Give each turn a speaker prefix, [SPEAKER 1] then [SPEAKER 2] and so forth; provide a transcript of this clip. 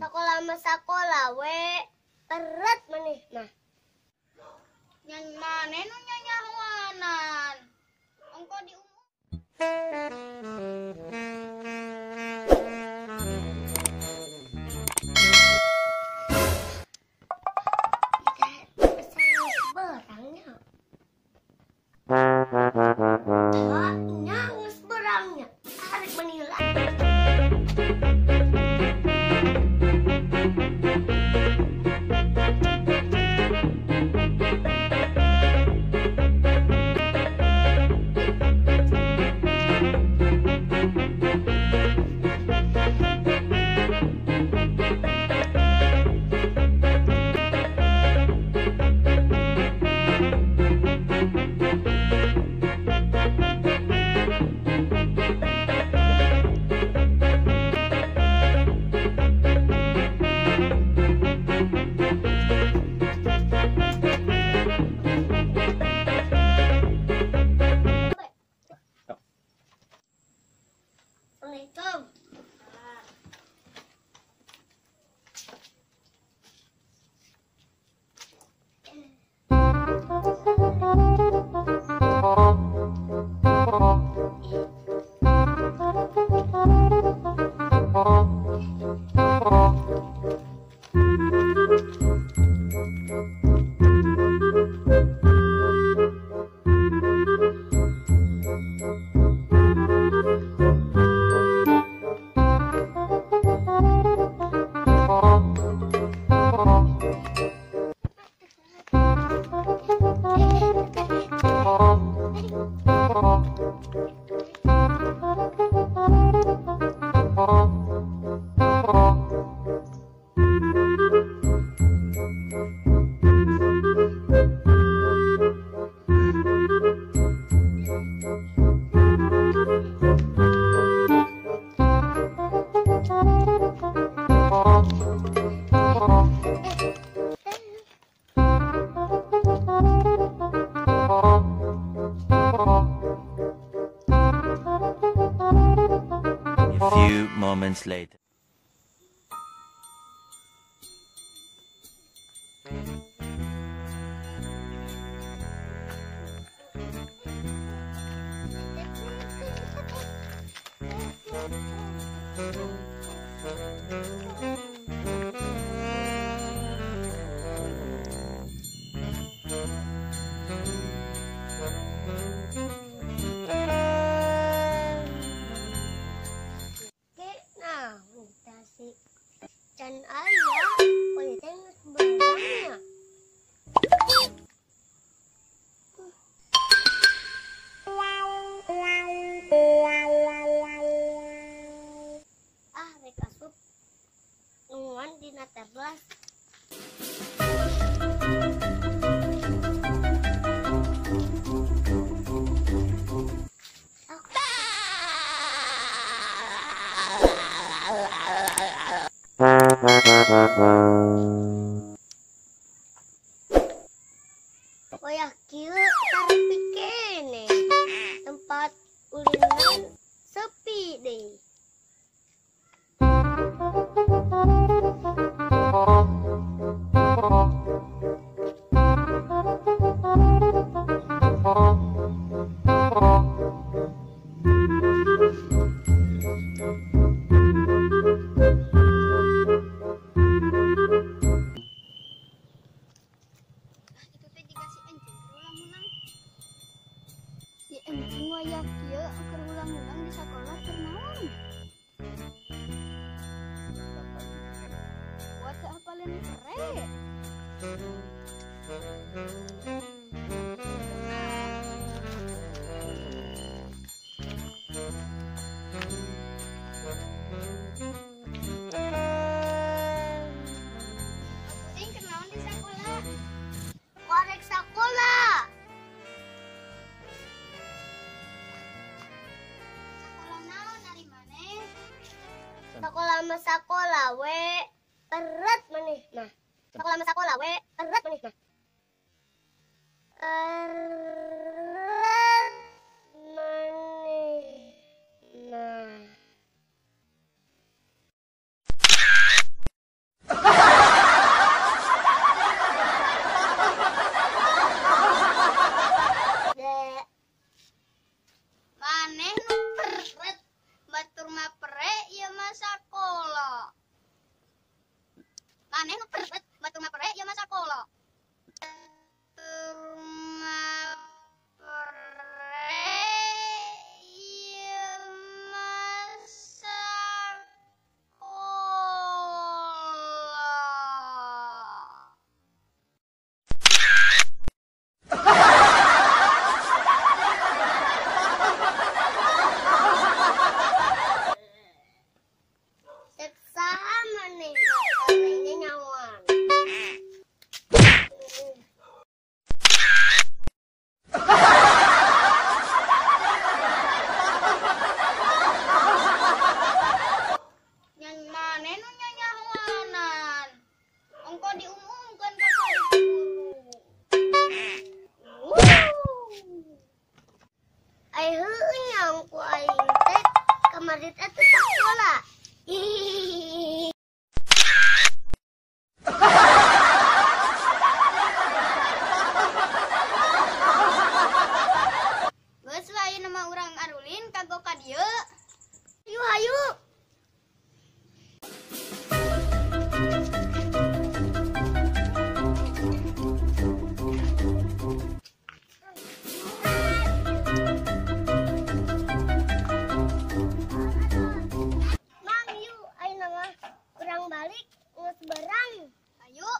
[SPEAKER 1] Sekolah mah sakola we, berat maneh mah.
[SPEAKER 2] Nyan maneh nu nyanyahoanan. Ongko di umum.
[SPEAKER 1] Berangnya. Nya geus berangnya. Arek menilai. Assalamualaikum.
[SPEAKER 3] A few moments later.
[SPEAKER 1] Can aya konten berangnya. Ah, rek asup nungguan dina teras. Wayah kieu sarepi kene. Tempat ulinan sepi deh.
[SPEAKER 2] Si encing wayah kieu keur ulang-ulang di sakola keur naon? Buat teu apaleun pere. Puting keur naon di sakola?
[SPEAKER 1] Korek sakola. Sekolah mah sakola we, berat maneh mah. Sekolah mah sakola we, berat maneh mah. Berat maneh mah.
[SPEAKER 2] Maneh nu peret, batur mah pere ieu mah sakola. Batur mah pere ieu mah sakola.
[SPEAKER 1] Cek saha maneh mah nyawan.
[SPEAKER 2] Nyan maneh nu nyanyahoanan. Ongko diumumkeun ka guru.
[SPEAKER 1] Ai heueuh nya ku aing teh kamari teh teu sakola. Hihihi.
[SPEAKER 2] Geus we ayeuna mah urang arulin kagok ka dieu.
[SPEAKER 1] Ayo ayo. Mang yuk ayeuna mah urang balik geus berang.
[SPEAKER 2] Ayo.